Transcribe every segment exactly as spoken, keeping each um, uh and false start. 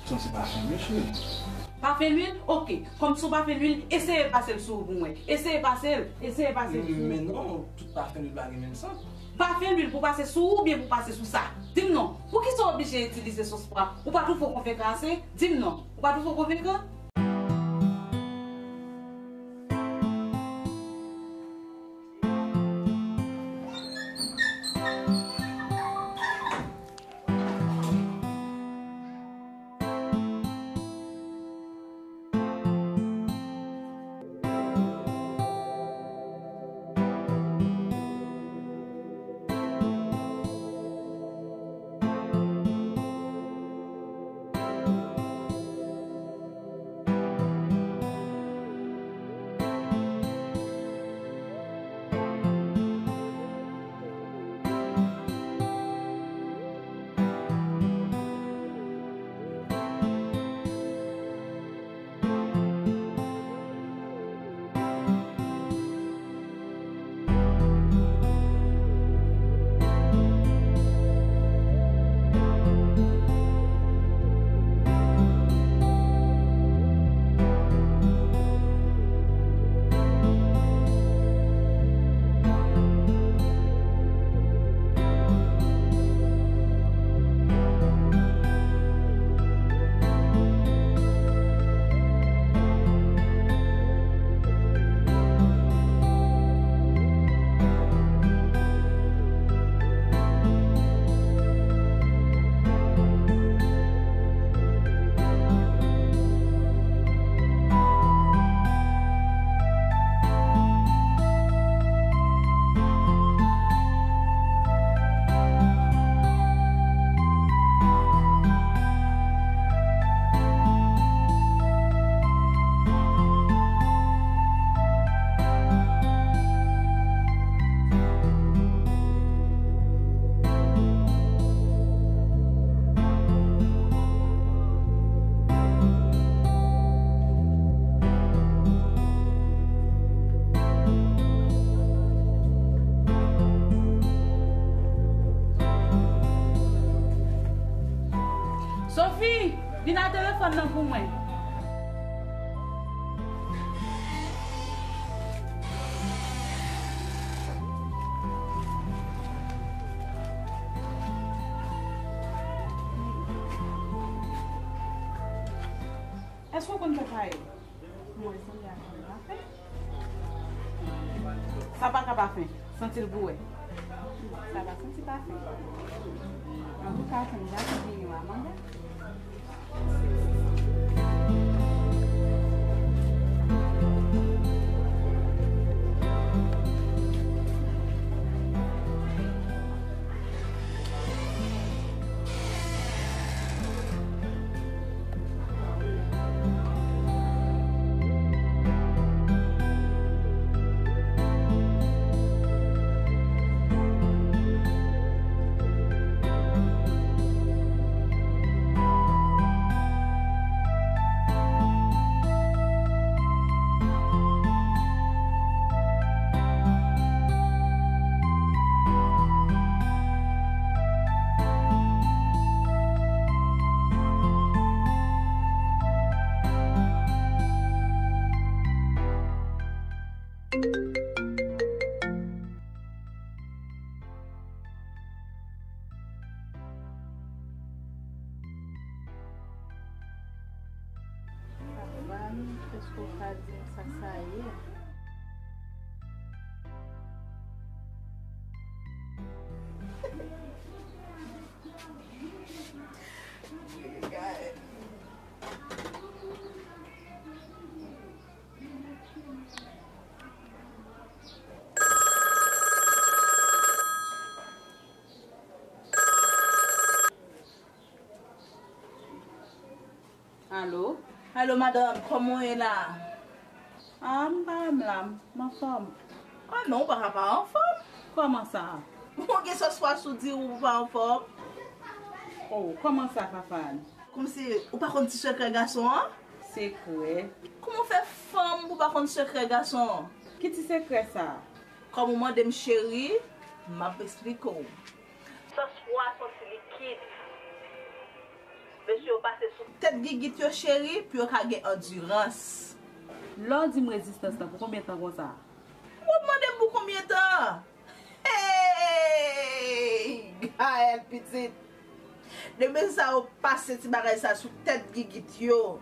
Santi pafen lwil, cheri. Pafen lwil? Oke. Kòm si w pafen lwil, eseye pase l sou ou pou m wè. Eseye pase l. Eseye pase l sou ou. Men non, tout pafen lwil pa gen menm sant. Pafen lwil pou pase sou ou oubyen pou pase sou sa? Di m non. Poukisa w oblije itilize sos pwa? Ou pa twouve w konvenkan ase? Di m non. Ou pa twouve w konvenkan? Sophie, vin ak telefòn nan pou mwen. Èske w konn fè payèt? Mwen sanble ak yon kafe. Sa pa ka pa fen. Santi l pou wè. Sa pa santi pa fen. Antouka, fè m gade vini w a manda. Papa m, èske w ka di m sa sa ye? Alo? Alo, madanm, kòman w ye la? Ah, m pa menm la, m anfòm. Ah non, ou pa ka pa anfòm. Kòman sa? Ou gen sos pwa sou di ou pa anfòm. Oh, kòman sa, Fafane? Kòmsi ou pa konn ti sekrè gason an? Sekrè? Kòman w fè fanm pou w pa konn sekrè gason an? Ki ti sekrè sa? Kòm ou mande m cheri, m ap esplike w. Sos pwa santi likid. Mesye yo pase Tèt gigit yo cheri, pou yo ka gen andirans. Lè w di m rezistans lan, pou konbyen tan konsa? W ap mande m pou konbyen tan? Hey! Gaël pitit! Demen sa yo pase ti bagay sa sou tèt gigit yo.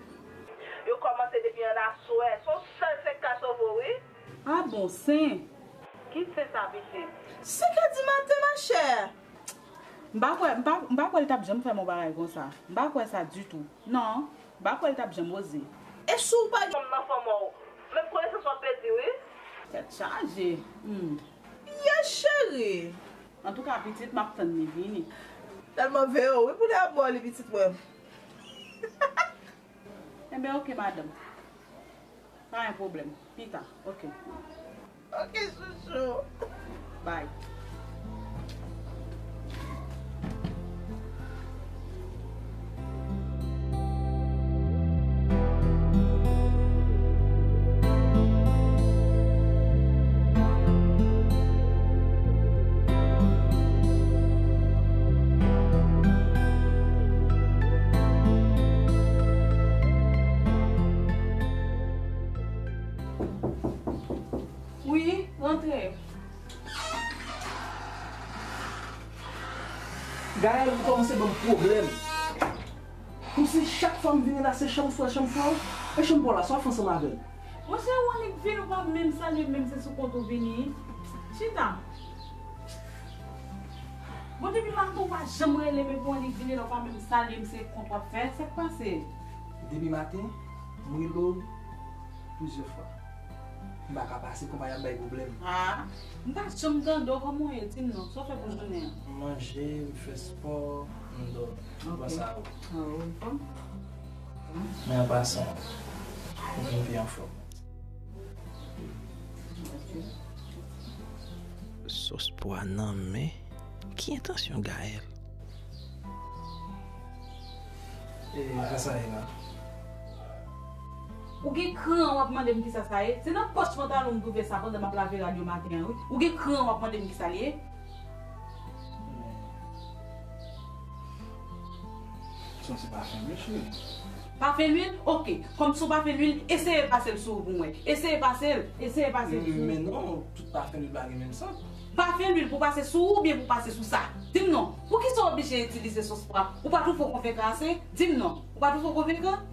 Yo kòmanse depi annaswè. Se yon sèl senk ka sove w, wi. Ah bon, sen? Ki sen sa, pitit? Senk è di maten, machè. M pa kwè, m pa, m pa kwè l t ap janm fè m yon bagay konsa. M pa kwè sa ditou. Non, m pa kwè l t ap janm oze. E si w pa gen fanm nan fanm w, menm konesans w ap pèdi, wi. Tèt chaje. Hmm. Yes, cheri. Antouka, pitit, m ap tann li vini. Tèlman veye w, wi, pou li ap ba w li, pitit mwen. Enben, oke, madanm. Pa gen pwoblèm. Pita, oke. Oke, chouchou. Bye. Wi, rantre. Gaël, ou kòmanse ban m pwoblèm. Kòmsi chak fwa m vini la, se chanm frè, chanm frè. E chanm pa w la, sa w ap fè ansanm avè l? Monchè, ou annik vini, ou pa menm salye m, menm se sou kont ou vini. Chita. Bon, depi maten, ou pa janm rele m, epi ou annik vini la, ou pa menm salye m, se kont w ap fè. Sa k pase? Depi maten, m rele w plizyè fwa. M pa ka pase, konpayi ap bay pwoblèm. Ah, m pa janm tande w, kòman w ye? Di m non, sa w fè pou jounen an? M manje, m fè spò, m dòmi. M panse a ou. Ah, ou anfòm? Men an pasan, ou vin pi anfòm. Sòs pwa nan men. Ki entansyon Gaël? E, sa sa ye la? Ou gen kran w ap mande m kisa sa ye? Se nan pòch pantalon m twouve sa pandan m ap lave rad yo maten an, wi. Ou gen kran w ap mande m kisa l ye? Sa se pafen lwil, cheri. Pafen lwil? Oke. Kòm se yon pafen lwil, eseye pase l sou ou pou m wè. Eseye pase l. Eseye pase l sou ou. Men non, tout pafen lwil pa gen menm sant. Pafen lwil pou pase sou ou oubyen pou pase sou sa? Di m non. Poukisa w oblije itilize sòs pwa? Ou pa twouve w konvenkan ase? Di m non. Ou pa twouve w konvenkan?